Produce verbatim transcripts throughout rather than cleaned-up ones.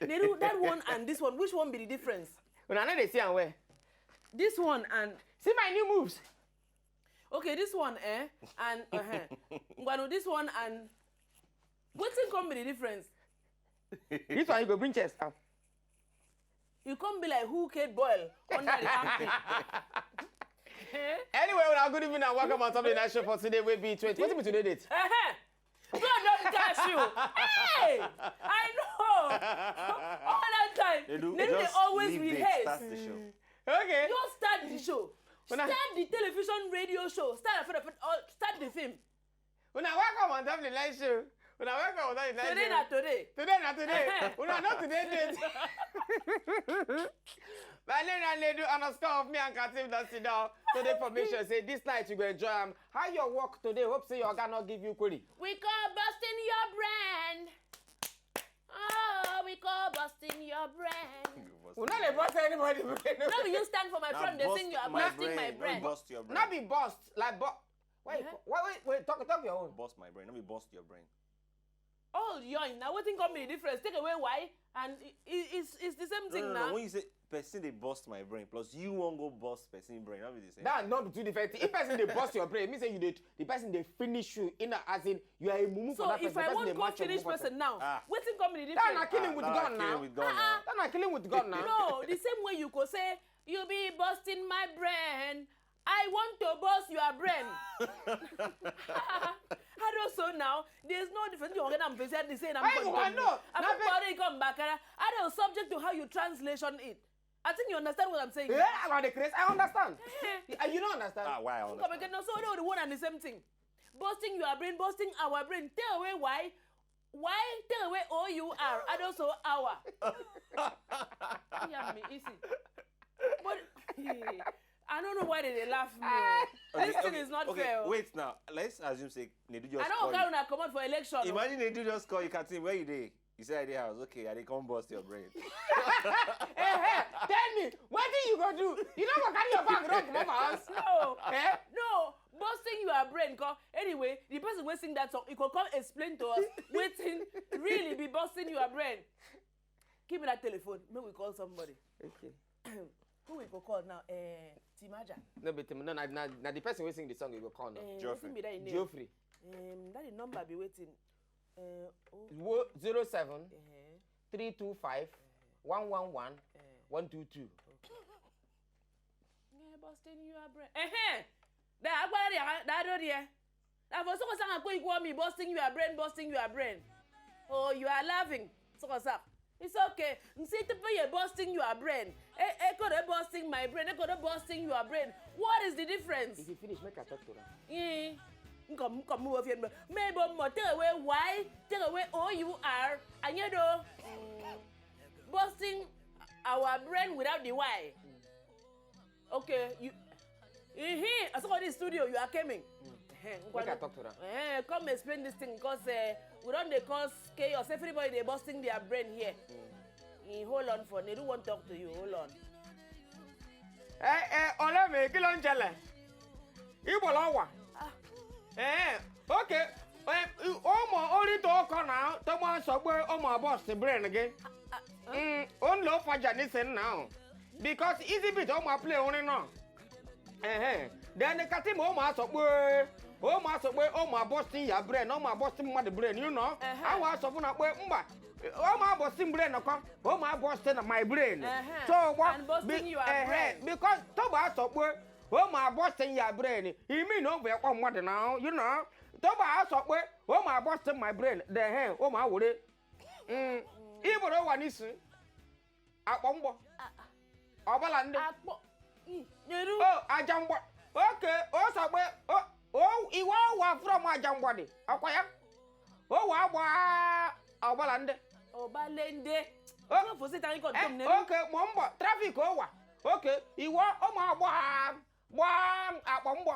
Neru, that one and this one, which one be the difference? Una no dey see am well. This one and See my new moves. Okay, this one, eh? And uh Ngwanu, this one and wetin come be the difference? This one you go bring chest down. You come be like who kate boil under the armpit. Eh? Anyway, well, good evening and welcome on top of the night show for today. Will be twenty. What be today date? Uh-huh. God don't catch you. Hey, I know. All that time, They do. then they Just always leave it. rehearse. Start the show. Okay. You start the show. Una- Start the television, radio show. Start for the or start the film. Una welcome on top of the night show. Una welcome on top of the night Today show. na today. Today na today. Una not today date. My name na Nedu underscore of me and Katim don sit down. Today for make sure say this night you go enjoy am. How your work today? Hope say your oga no give you query. We call busting your brain. Oh, we call busting your brain. We no dey bust anybody brain. No be you stand for my Now front, they bust sing you are my busting my brain. brain. Bust your brain. No be bust like bu- wait, Uh-huh. wait, wait, wait, talk, talk your own. Bust my brain. Let me bust your brain. All yoin. Now wetin come be the difference? Take away why and it, it, it's, it's the same No, thing no, now. no. When you say person they bust my brain, plus you won't go bust person brain. That be the same. That not be two different things. If person dey bust your brain, mean say you dey the person dey finish you in a, as in you are a mumu for So that if person. I person want dey to match your finish mumu for person now, Ah. wetin come be the That na difference? killing Ah, with gun killing now. with gun Uh-uh. now. That na killing with gun now. No, the same way you go say you be busting my brain. I want to bust your brain. I don't so now. There's no difference. You get am face the same. Why you want no? I'm Na not come back. I don't subject to how you translation it. I think you understand what I'm saying. Yeah, I want the craze. I understand. Uh, you don't understand. Ah, why I Come understand? again. No, so no, the one and the same thing. Busting your brain, busting our brain. Tell away why. Why tell away O U R? I don't so our. Yeah, me easy. But I don't know why they, they laugh me. Ah. This Okay, thing okay, is not okay, fair. Wait now. Let's assume say Nedu just I don't call care you. When I come out for election. Imagine Nedu just call you, Katim, where you dey? You say I dey house. Okay, I dey come bust your brain. Eh, eh, tell me, what do you go do? You no go carry your bag run comot for house. No. Eh? No. Busting your brain. Come. Anyway, the person wey sing that song, he go come explain to us wetin really be busting your brain. Give me that telephone. Make we call somebody. Okay. Who we go call now? Eh, Timaja. No, but no, na, na, na the person wey sing the song you go call now. Eh, Geoffrey. Wetin be that name? Geoffrey. Um, that the number be waiting. Uh, oh, Wo zero seven eh, three two five one one one one two two. Yeah, busting your brain. Eh, eh. That agbára that that don't hear. That for so sang ko ikwo me busting your brain, busting your brain. Oh, you are laughing. So sa. It's okay. Nsi to pay busting your brain. Eh, eh, could busting my brain. Eh, could busting your brain. What is the difference? If you finish, make I talk to her. Eh, come, come move off here. Maybe more take away why, take away O U R, and you know, busting our brain without the why. Okay, you. Eh, I saw this studio. You are coming. Eh, Make I talk to her. Eh, come explain this thing because uh, we don't dey cause chaos. Everybody they busting their brain here. Eh, hold on for Nedu won't talk to you. Hold on. Ẹ ẹ ọ̀rẹ́ mi kí ló ń jẹlẹ̀? Ibo ló wà? Ẹ ok ọmọ orí tó kọ náà tó máa ń sọ pé ó máa bust brain gị. Ó ń lo fàjà nísìnyí náà because easy beat ó máa play orin náà. Ẹ̀hẹ́n. Then Katim ó máa sọ pé ó máa sọ pé ó máa bust your brain ó máa bust mmadụ brain you know. Àwọn á sọ fún wa pé mba ó máa bust brain kọ ó máa bust na my brain. Ẹ̀hẹ́n. So what And busting your brain. Because tó bá sọ pé ó máa bust your brain imi na ó bẹ kpọ mmadụ na you know tó bá sọ pé ó máa bust my brain then ó máa were iboro wà nísìn akpọ mgbọ ọbala ndị Akpọ. Mm, Nedu. o aja mgbọ oke o sọ pé o iwe ọwa from aja mgbọ dị ọkwa ya o wa agba ọbala ndị Obalende. Oh. Don't forget I got Eh, them. Nedu. Okay, mọ mgbọ traffic o wa okay iwe ụmụ agba gbaa akpọ mgbọ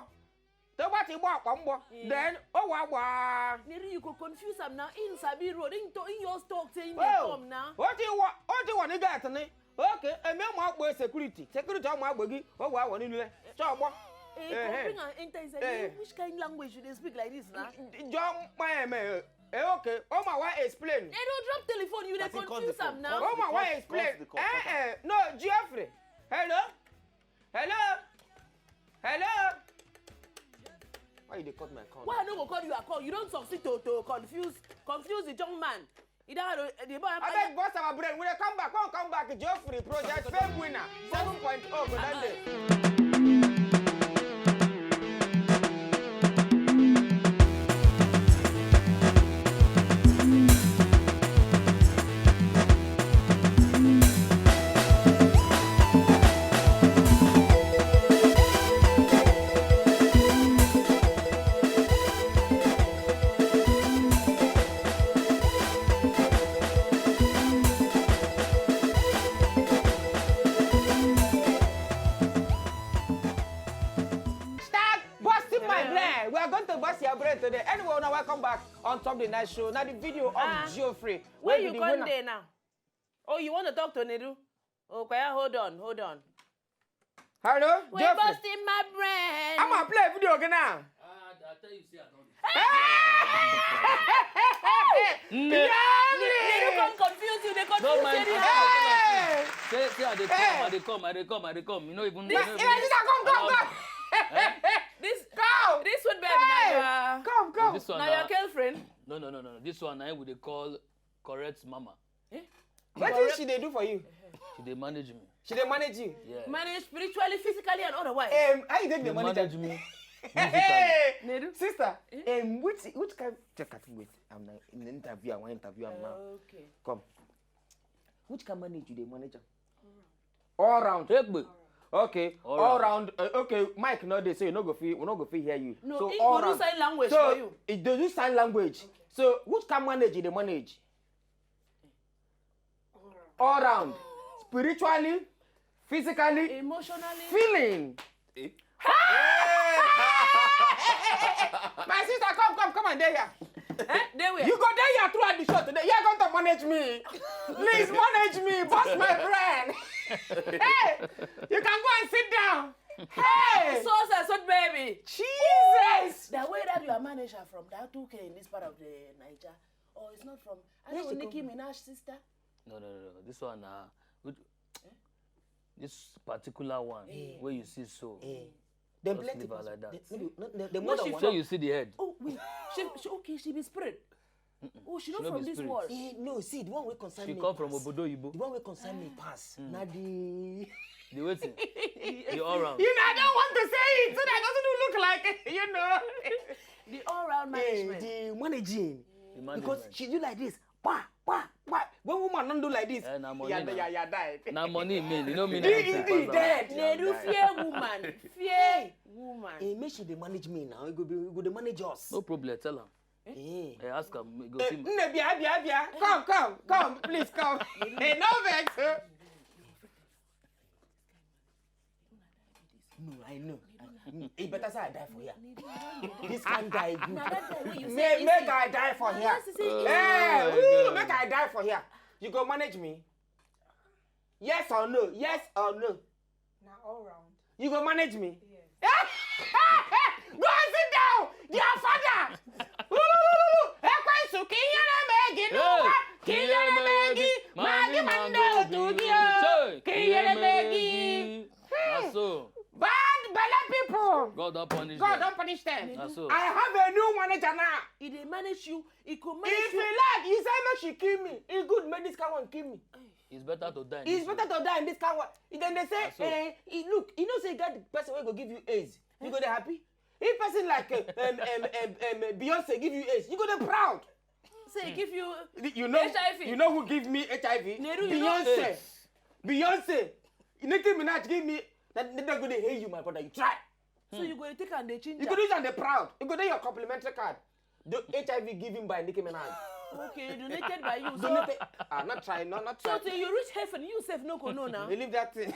tọgbati gba akpọ mgbọ then o wa agba Nedu, you go confuse am now. In Sabi Road, in, to, in your stock, say in Oh, come now. What do you want? What do you want to get ni? Okay, eme ụmụ akpọ security. Security ụmụ akpọ gị, o wa wọ nile. Chọgbọ. Eh, Eh, come eh. Bring am enter inside. Eh. Which kind language you dey speak like this now? Jọ mkpa eme. Eh, okay. Oma, why explain? They don't drop telephone. You dey As he calls confuse the am phone, now. calls Oma, why Calls explain? the call, Eh, calls eh. No, Geoffrey. Hello? Hello? Hello? Why you dey cut my call? Why I no go call you? I call you. Don't succeed to to confuse confuse the young man. You don't know the boy. Abeg, burst our brain. We dey come back. When we come back, Geoffrey Project Fame Winner seven point oh go don dey. Start busting my brain. We are going to bust your brain today. Anyway, now welcome back on top of the night show. Now the video of Ah, Geoffrey. Where Will you be the come winner. there now? Oh, you want to talk to Nedu? Oh, Kwaya, hold on, hold on. Hello, We Geoffrey. Busting my brain. I'm gonna play a video again now. Ah, I tell you, see, I don't. They don't come confuse you. They confuse mind you. me. Hey! Say, say, I dey come, I dey come, I dey come, I dey come. You know, even. This- you know, even Hey, come, come, come. This Come. This would be Hey! now. Come, come. This one. Now na- your girlfriend. No, no, no, no. This one, I would they call correct mama. What did she dey do for you? She dey manage me. She dey manage you. Yeah. Manage spiritually, physically, and otherwise. Um, how you take She the dey money? manage me. Hey, Nedu? Sister, Eh? um, which which kind? Check at wait. I'm not in the interview. I want interview am now. Okay. Come. Which kind manage you dey manage am? All round. Egbe. Okay. All All round. round. Uh, okay. Mic no dey, so you no go fit. We no go fit hear you. No, So he all go do round. Sign language So for you. It dey do sign language. So which kind manage you dey manage? All round. Spiritually, physically, Emotionally. feeling. My sister, come, come, come and dey here. Eh? They were. You go dey here throughout the show today. You are going to manage me. Please manage me. Bust my brain. Hey, you can go and sit down. Hey, So so so baby. Jesus. The way that you are manager from that two K in this part of the Niger, or it's not from. I Where's know the Nicki company? Minaj sister. No, no, no, no. This one, uh, which, this particular one Eh. where you see so. Eh. Dem Just plenty leave her pass. like that. Dem- No, no, no, dem No, more than she one. So you see the head. Oh wait, she, she okay. She be spirit. Oh, she not She no from be this spirit. world. Eh, no, see the one wey concern She me come from pass. Obodo Oyibo. The one wey concern me pass. Mm. Na the The waiting. The all round. You know, I don't want to say it so that it doesn't look like you know. The all-round Eh, management. the managing. The Because management. she do like this. Pa, pa, pa. When woman don't do like this, Eh, na money yeah, na. yeah, yeah, die. Na money mean. You know mean. The- the dead. Nedu fear woman. Fear woman. Eh, make she dey manage me now. It go be, it go dey manage us. No problem. Tell her. Eh. Eh, ask her. Go Eh, see. Nne, bia, bia, bia. Come, come, come. Please come. Eh, no vex. Eh. No, I know. I, mm, it better say I die for here. This kind guy good. Now that guy wey you Make, say make I die for here. Yes, you see, Eh, Oh, ooh, God. Make I die for here. You go manage me? Yes or no? Yes or no? Na all round. You go manage me? Yes. Go and sit down. Their father. Ooh, ekwensu ka ihere mee gị n'ụwa, ka ihere mee gị, ma gị ma ndị otu gị o, ka ihere mee gị. Na so. Bad belle people. God don punish God them. Don punish them. Na so. I have a new manager now. E dey manage you. E go manage If you. you like, you say make she kill me. E good make this kind one kill me. It's better to die. in It's this better to die in this kind one. Then they say, Na so. Eh, e look, you know say you get the person wey go give you AIDS. You go dey happy. If person like uh, um, um, um, um, Beyonce give you AIDS, you go dey proud. Say give you. You know, H I V. You know who give me H I V? Neru, you know Beyonce. AIDS. Beyonce. Nicki Minaj give me. That they go dey hate you, my brother. You try. So you go take and dey change. You go do it and dey proud. You go dey your complimentary card. The H I V given by Nicki Minaj. Okay, donated by you. So, Donated. Ah, not trying, not not so trying. Till you reach heaven, you sef no go know now. They leave that thing.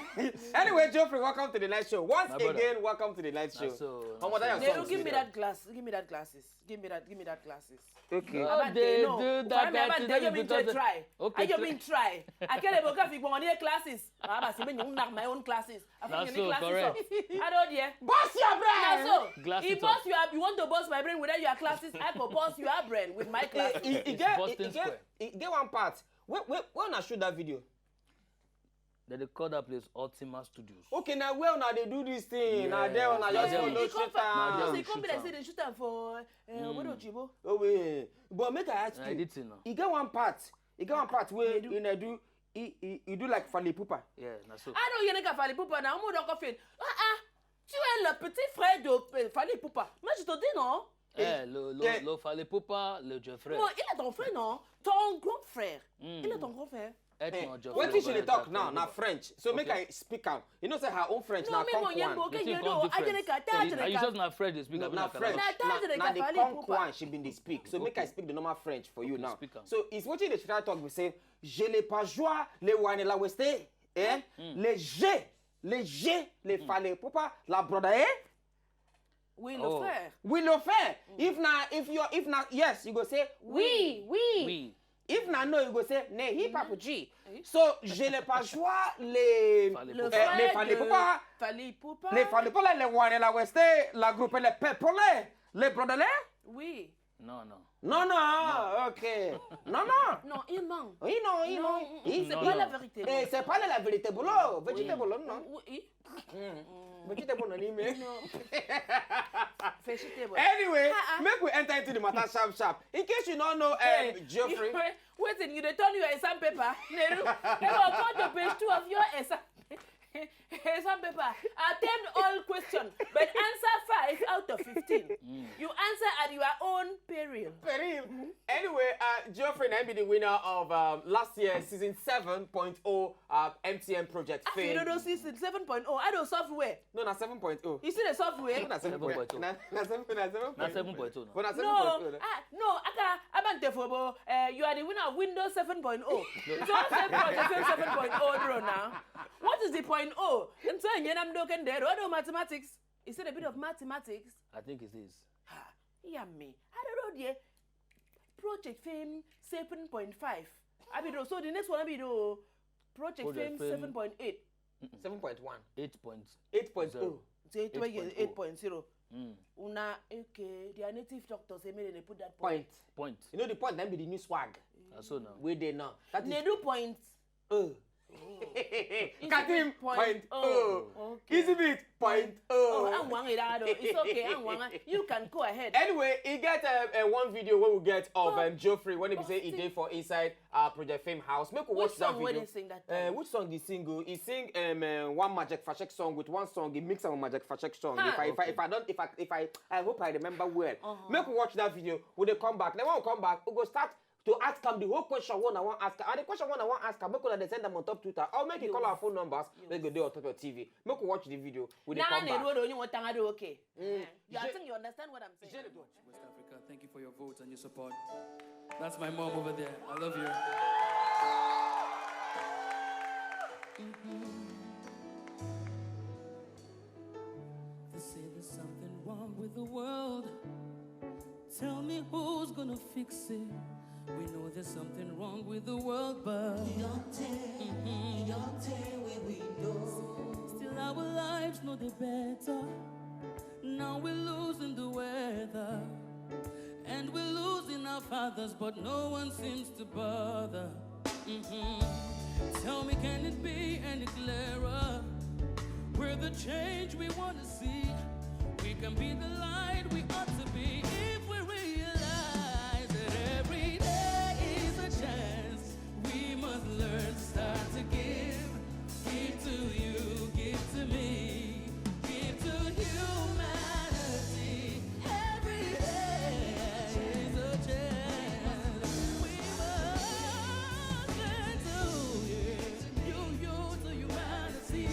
Anyway, Geoffrey, welcome to the night show. Once My brother. Again, welcome to the night show. So, Come on, that so. your Nero, songs give me with that glasses. Give me that. Give me that glasses. Give me that. Give me that glasses. Okay. No, Abante, they no. do that Ufana guy Abante, thing you that mean because to try. Okay, I you so- mean try. I can't even give one classes. I have a knock my own classes. I That's think so classes correct. Up. I don't hear. Bust your brain. That's so. Glasses If up. Boss, you have, you want to bust my brain without your classes, I go bust your brain with my classes. It, it, it get, Boston it, get, Square. It get one part. Where where where una shoot that video? Then they call that place Ultima Studios. Okay, now where una dey do this thing? Now Yeah. there una just Yeah. follow It shoot come am. Now back. we It come shoot be like am. Say they shoot am for uh, what Ojibo. Oh wait, but make I ask Na you. editing now. E get one part. E get one part where do. You know do. E e e do like Fally Ipupa. Yeah, na so. I don't hear nigga Fally Ipupa now. I'm not confident. Ah ah. Tu es le petit frère de euh, Fally Ipupa. Mais je te dis non. Eh, le, le, Eh. le Fally Ipupa, le Geoffrey. Non, il est ton frère, non? Ton grand frère. Il est ton grand frère. Eh, Eh, no, Geoffrey, wetin she dey Geoffrey, talk now na Geoffrey. French, so make Okay. I speak am. You know say her own French No, na me mo yẹn mo Congo. ke Wetin yẹn come do different? ajẹnika ta Are you sure ajẹnika. na French they speak? No, Abi na Kalaba? French. Na Na French na dey the Fally Congo Ipupa. One she been dey speak. So make I speak the normal French for you Okay, now. Speak am. So it's wetin dey try talk be say je le pas joie le wane la weste. Eh? Le je le je le Fally Ipupa la brother eh? Oui, Oh. le frère. We lo fair. If na if you if na yes you go say Oui, oui. Oui. If na no you go say ne hip hop G. So je le pas joie le Fally Le Ipupa. eh, frère le Fally de Ipupa. Fally Ipupa. Le Fally Ipupa le wane la weste la groupe le peuple le brother le. Oui. Non, non. Non non, ok. Non non. Non, il ment. Oui non, oui non. Non, Oui, c'est Non, pas non. La vérité. Eh, c'est pas la vérité bolo. Vegetable non. Oui. Vegetable non ni me. Non. Vegetable. Anyway, Ah, ah. Make we enter into the matter sharp sharp. In case you don't know, um, Hey, Geoffrey. You, wait, wait, you dey turn your exam paper. Nero, you go come to page two of your exam. Exam paper. Attempt all question, but answer five out of fifteen. You answer at your own peril. Peril. Anyway, uh, Geoffrey na be the winner of um, last year season seven point oh uh, M T N project Ah, you Fame. Don't know since seven point oh. I don't software. No, na seven point oh. You see the software? Na seven point oh. Seven point oh. Na na seven na seven point oh. Na seven point oh now. But na seven No, point oh. ah, no, aka abantefobo. Uh, you are the winner of Windows seven point oh. So I say project seven point oh draw now. What is the point oh? And so you know, I'm looking there. What do mathematics? Is it a bit of mathematics? I think it is. Ha, yeah me. I don't know the project Fame seven point five. I be do so the next one I be do project Project Fame Fame. Seven point eight. Seven point one. Eight point. Eight point Zero. oh. So it was Eight point oh. Eight point zero. Mm. Una okay? The native doctor say me they put that point. Point. Point. You know the point then be the new swag. Na so now. Where they now. That is They do point. oh. Easy Katim bit point point oh. Oh. Okay. Easy bit point Oh, oh. I'm one it out. It's okay. I'm one. You can go ahead. Anyway, he get uh, uh, one video where we get of Oh. um, Geoffrey when he be say he Posting. Dey for inside uh, Project Fame house. Make we watch Which that song where video. They sing that Uh, time? Which song he sing? Oh? He sing um, uh, one Magic Fashek song with one song. He mix am with Magic Fashek song. Ah. If I if I if I don't if I if I I hope I remember well. Uh-huh. Make we watch that video. We dey come back. Then when we come back, we go start to ask am the whole question one I wan ask am. And the question one I wan ask am, make una dey send am on top Twitter or make you call our phone numbers. Make go dey on top your T V. Make we watch the video. We dey Nah, come they back. do the only one thing I do okay. Yeah. You, I Je- think you understand what I'm saying. Je le dois. West Africa, thank you for your vote and your support. That's my mom over there. I love you. They say there's something wrong with the world. Tell me who's gonna fix it. We know there's something wrong with the world, but still our lives no dey better. Now we're losing the weather, and we're losing our fathers, but no one seems to bother. Mhm. Tell me, can it be any clearer? We're the change we want to see. We can be the light we ought to be if we realize that every day is a chance. We must learn, start to give. Give to you, give to me. Give to humanity. Every day is a chance. We must learn to give. You, you to humanity.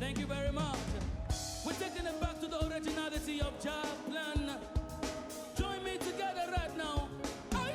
Thank you very much. We're taking it back to the originality of Jah Plan. Join me together right now. Aye.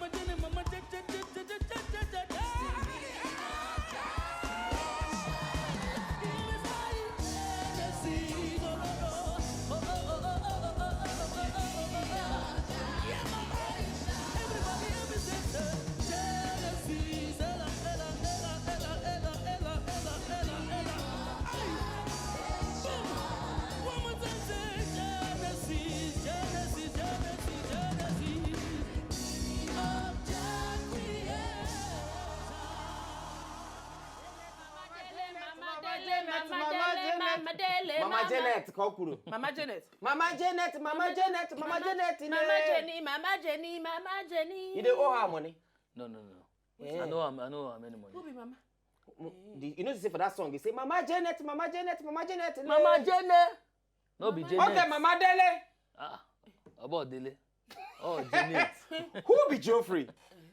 Mama Jenny, Mama Jenny, Mama Jenny, Mama Jenny. Mama Janet, ka o kwuru. Mama Janet. Mama Janet, Mama Janet, Mama Janet, Mama Jenny, Mama Jenny, Mama Jenny. You dey owe her money? No, no, no. Eh. I know am, I know am any money. Who be Mama? You know, say for that song, you say, "Mama Janet, Mama Janet, Mama Janet." Mama Janet. No be Janet. Okay, Mama Dele. Ah, about Dele. Oh, Janet. Who be Geoffrey?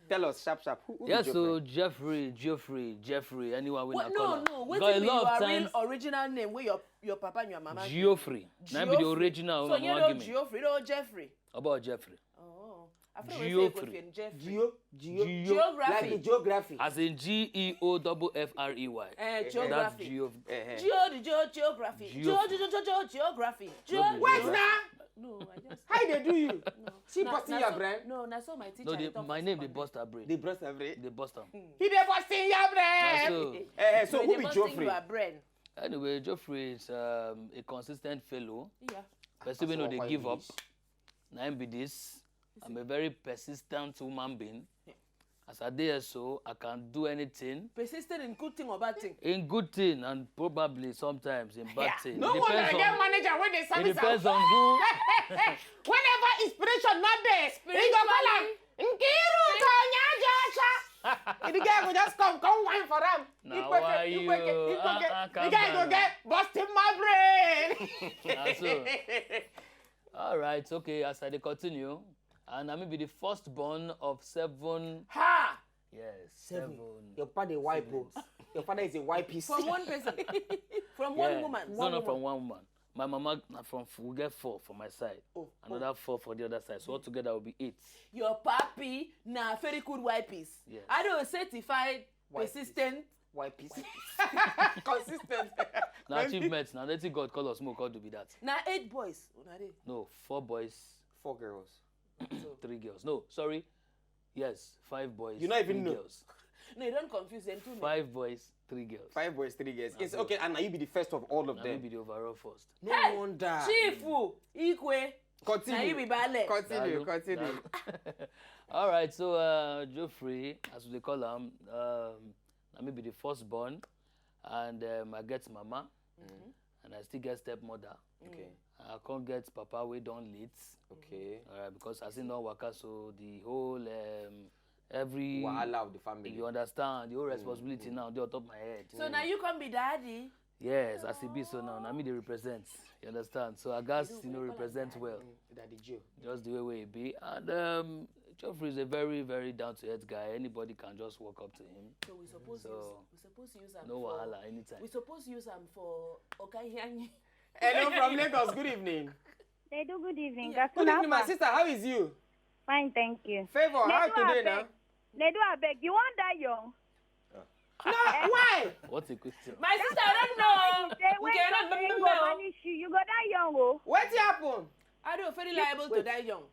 Tell us, sharp, sharp. Who, who yes, be so Geoffrey? Jeffrey, Geoffrey, Jeffrey, anyone we What? not No, call no. Am. Wetin be your real original name? Where your, your papa and your mama? Geoffrey. Na be the original. So you know Geoffrey, no Jeffrey. About Jeffrey. Oh, I thought we say Geoffrey. Jeffrey. Geo, geo, Geo. Geography. Like the geography. As in G E O double F R E Y. Eh, geography. That's geo. Eh, eh. Geo, the geo, geography. Geo. Geo, geo, geo, geo, geography. Geo. Wait now. No, I just. How they do you? No. She busting your brain? No, na so my teacher. No, they, my name they bust her brain. They bust her brain. They bust her. He dey busting your brain. So, eh, eh, so who be Geoffrey? Your brain. Anyway, Geoffrey is um, a consistent fellow. Yeah. Person wey no dey give up. Na him be this. I'm a very persistent human being. As I dey so, I can do anything. Persistent in good thing or bad thing? In good thing and probably sometimes in bad thing. No wonder I get manager wey dey service am. It depends on who. Whenever inspiration not there, he go call am Nkiru Konyajocha. The guy go just come, come wine for am. Now why you? The guy go get busting my brain. All right, okay, as I dey continue, and I may be the firstborn of seven. Ha! Yes, seven. Seven. Your father a wipe o. Your father is a wipe. From one person. From one woman. No, no, from one woman. My mama, na from f-, we get four for my side. Oh, another four for the other side. So altogether will be eight. Your papi na very good wipes. Yes. I don't certified persistent. Wipes. Consistent. Na achievement. Na wetin God call us, mo call do be that. Na eight boys. Una dey? No, four boys. Four girls. Three girls. No, sorry. Yes, five boys. You not even know. Girls. No, you don't confuse them too. Five boys, three girls. Five boys, three girls. It's okay, and now you be the first of all of them. Be the overall first. No wonder. Chief Ikwe. Continue. Now you be ballet. Continue, continue. All right, so uh, Geoffrey, as we call him, um, I may be the firstborn, and um, I get mama, and I still get stepmother. Okay. I can't get papa wey don late. Okay. All right, because as in don waka, so the whole um, every wahala of the family. You understand the whole responsibility now dey on top my head. So now you come be daddy. Yes, as e be so now, na me dey represent. You understand? So I gats, you know, represent well. Daddy Joe. Just the way we be. And um, Geoffrey is a very, very down-to-earth guy. Anybody can just walk up to him. So we suppose use, we suppose use am no wahala anytime. We suppose use am for Okahianyi. Hello from Lagos. Good evening. They do good evening. Good evening, my sister. How is you? Fine, thank you. Favor, how today now? They do abeg. You want that young? No, why? What a question. My sister, I don't know. They wait till they go punish you. You go die young, oh. Wetin happen? I don't feel liable to die young.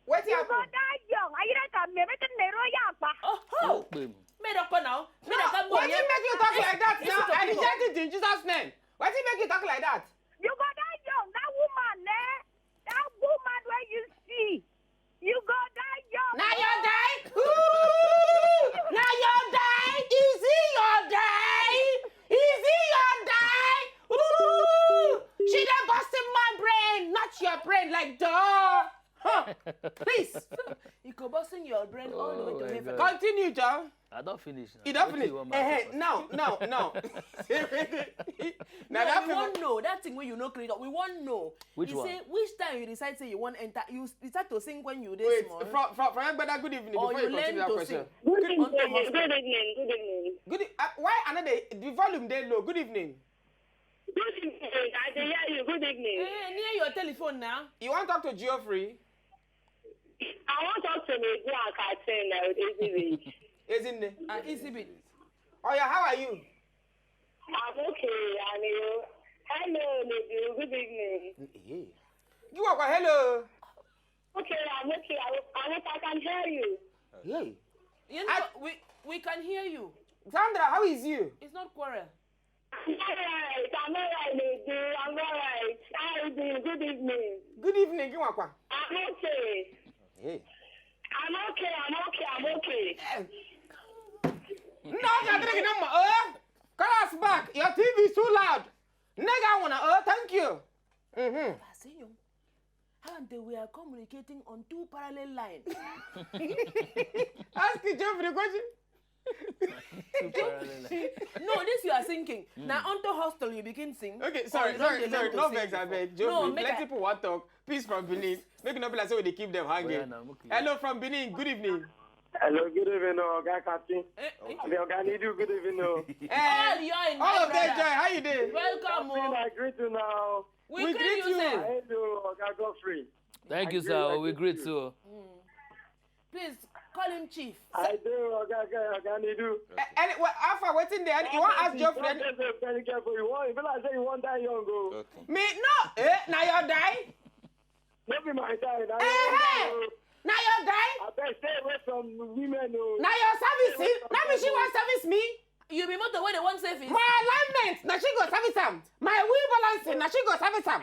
Wetin happen? You go die young. Are you not a American? Oh, oh. Me don't come now. Me don't come. Wetin make you talk like that now? I reject it in Jesus' name. Wetin make you talk like that? You go die young. That woman, eh? That woman where you see, you go die young. Now you die. Ooh, now you die. Is it your die? Your brain like door. Huh. Please. You go busting your brain all the way Oh to my heaven. God. Continue, John. I don't finish now. You don't Wetin finish. You want Eh, my eh, now, now, now. Now No, that we people. Won't know that thing when you know creator. We won't know. Which you one? Say which time you decide say you want enter. You, you start to sing when you dey Wait, small. from from from Agbada, good evening. Or Before you you continue learn that to question. sing. Good Onto evening. hospital. Good evening. Good evening. Good. E- Uh, why another the volume dey low? Good evening. Good evening. I dey hear you. Good evening. Eh, near your telephone now. You want to talk to Geoffrey? I want talk to Medu and Katin now with easy way. Ezinne. Ah, easy bit. Oh yeah, how are you? I'm okay. And you? Hello, Medu. Good evening. Hey. You are hello. Okay, I'm okay. I, I hope I can hear you. Hey. You know, we we can hear you. Sandra, how is you? It's not quarrel. I'm alright. I'm alright, Medu. I'm alright. How are you doing? Good evening. Good evening, Ginwakwa. I'm okay. Hey. I'm okay. I'm okay. I'm okay. No, I drink no more. Oh, call us back. Your T V is too loud. Nigga wanna. Oh, thank you. Mm-hmm. Basinyo. How they were communicating on two parallel lines. Ask Geoffrey the question. Two parallel lines. No, this you are singing. Now onto hostel you begin sing. Okay, sorry, Or you don't sorry, dey sorry. learn to No sing vex, I before. beg. No, Geoffrey, make let I- people want talk. Peace from Benin. Make it not be like say we dey keep them hanging. Well, now, okay. Hello from Benin. Good evening. Hello, good evening, oh, Oga Captain. Eh, eh, The Oga Nidu, good evening, oh. all Eh, you are in all my of them brother. Joy, how you dey? Welcome. Captain, Oh. I greet you now. We, We greet greet you, you. Sir. Hello, Oga Godfrey. Thank I you, greet- sir. I We greet greet you. you. Please call him chief. I do, Oga, Oga, Oga Nidu. Eh, any, well, Alpha, waiting there. You want to ask Geoffrey? Don't say very careful. You want, you feel like say you want die young, oh. Okay. Me no. Eh, now you die. No be my time. Now Eh, you eh. want die, Now you die. oh. I beg, stay away from women, oh. Now your service. See, now me she want service me. You be motor where they want service. My alignment. Now she go service am. My wheel balancing. Now she go service am.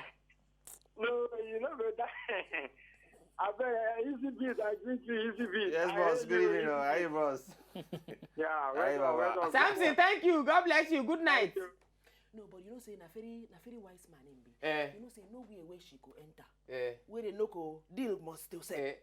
No, you no go die. I beg, eh, easy beat. I greet you, easy beat. Yes, I boss. heard Good you, evening, easy oh. How beat. you, boss? Yeah, How well you, done, well Baba? done. Samson, thank you. God bless you. Good night. No, but you know say na very na very wise man him be. Eh. You know say no way where she go enter. Eh, Where they no go deal must still sell. eh.